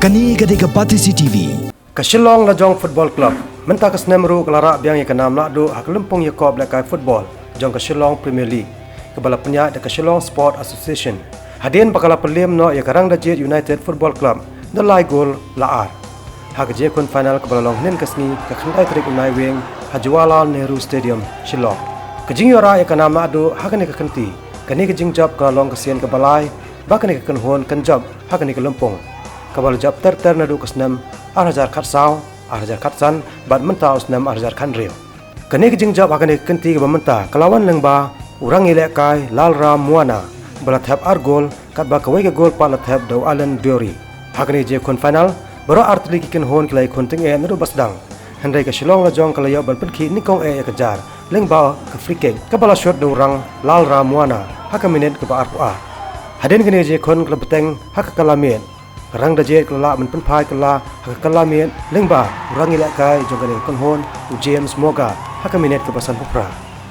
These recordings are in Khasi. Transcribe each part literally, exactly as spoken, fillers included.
Kane ka dei ka Batesi T V. Ka Shillong Lajong Football Club mynta ka snem ruh ka la rah biang ïa ka nam naduh ha ka lympung ïakob lehkai football jong ka Shillong Premier League, kaba la pynïaid da ka Shillong Sport Association, hadien ba ka la pynliem noh ïa ka Rangdajied United Football Club da lai gol la ar ha ka jingïakhun final kaba la long hynnin ka sngi, ka khyndai tarik u Naiwieng, ha Jawaharlal Nehru Stadium, Shillong. Ka jingïoh rah ïa ka nam naduh ha kane ka kynti, kane ka jingjop ka la long ka sien kaba lai ba kane ka kynhun kan jop ha kane ka lympung, kaba la jop ter ter naduh ka snem ar hajar khatsaw, ar hajar khatsan bad mynta u snem ar hajar khathynriew. Kane ka jingjop ha kane ka kynti kaba mynta ka la wan lyngba u rangïalehkai Lalram Muana ba la thep ar gol, katba kawei ka gol pat la thep da u Alan Deuri. Ha kane ka jingïakhun final, baroh artylli ki kynhun ki la ïakhun tyngeh naduh ba sdang, hynrei ka Shillong Lajong ka la ïoh ban pynkhih nyngkong eh ïa ka jar lyngba ka free kick kaba la shot da u rang Lalram Muana ha ka minit kaba arphew ar. Hadien kane ka jingïakhun ka la bteng ha ka kylla miet, ka Rangdajied ka la lah ban pynphai kylla ha ka kylla miet lyngba u rangïalehkai jong kane ka kynhun, u James Moga, ha ka minit kaba sanphew phra.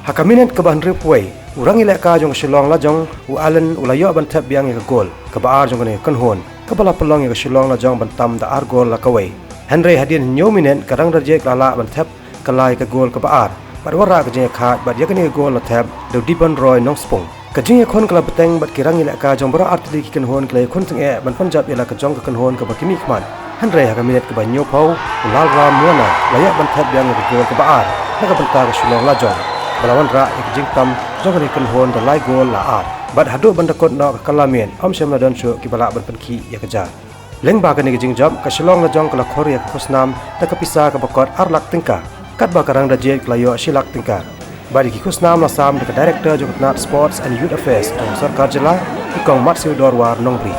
Ha ka minit kaba hynriewphew wei, u rangïalehkai jong ka Shillong Lajong, u Allen, u la ïoh ban thep biang ïa ka gol kaba ar jong kane ka kynhun, kaba la pynlong ïa ka Shillong Lajong ban tam da ar gol la kawei. Hynrei hadien hynñiew minit, ka Rangdajied ka la lah ban thep kylla ïa ka gol kaba ar bad wanrah ka jingïakhaid, bad ïa kane ka gol la thep da u Dibon Roy Nongspung. Ka jingïakhun ka la bteng bad ki rangïalehkai jong baroh artylli ki kynhun ki la ïakhun tyngeh ban pynjop ïa la ka jong ka kynhun kaba ki mihkhmat. Hynrei ha ka minit kaba hynñiewphew, u Lalram Muana la ïoh ban thep biang ïa ka gol kaba ar na ka bynta ka Shillong Lajong, ba la wanrah ïa ka jingtam jong kane ka kynhun da lai gol la ar. Bad haduh ban da kut noh ka kylla miet, ym shym la don shuh kiba lah ban pynkhih ïa ka jar. Lyngba kane ka jingjop, ka Shillong Lajong ka la khur ïa ka khusnam da ka pisa kaba kot ar lak tyngka, katba ka Rangdajied ka la ïoh shi lak tyngka. Bad ïa ki khusnam la sam da ka Director jong ka tnat Sports and Youth Affairs jong ka sorkar jylla, i Kong Matseu Dorwar Nongbri.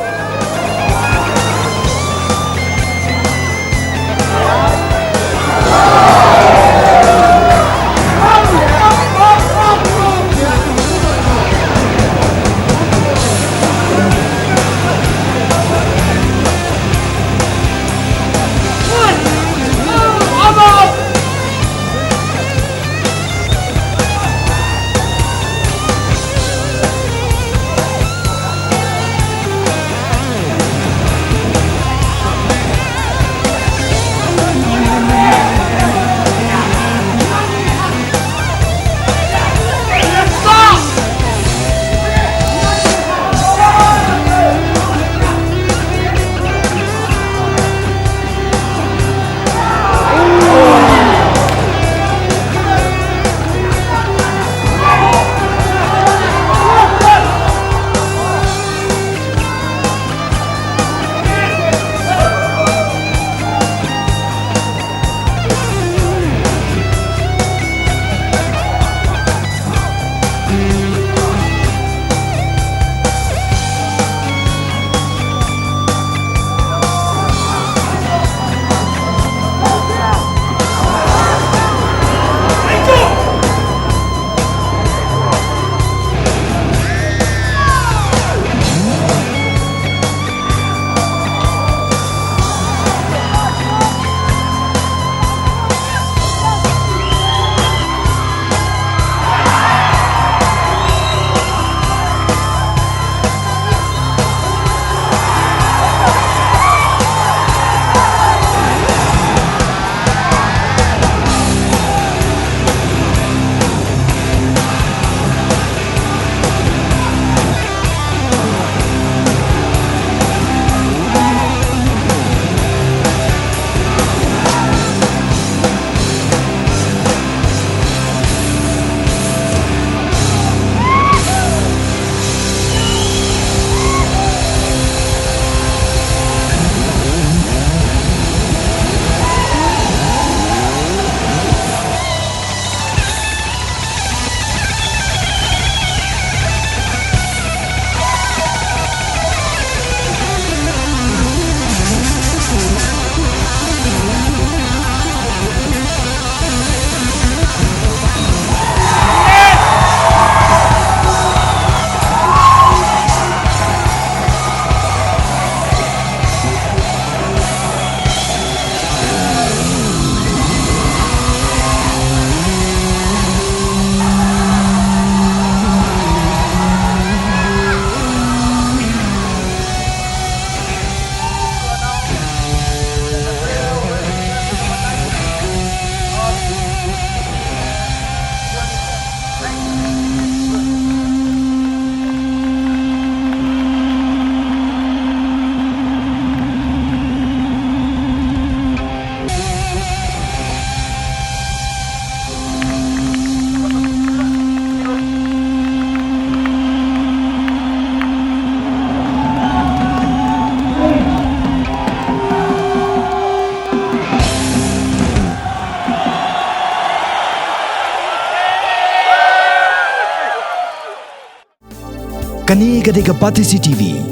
Kane ka dei ka Batesi T V.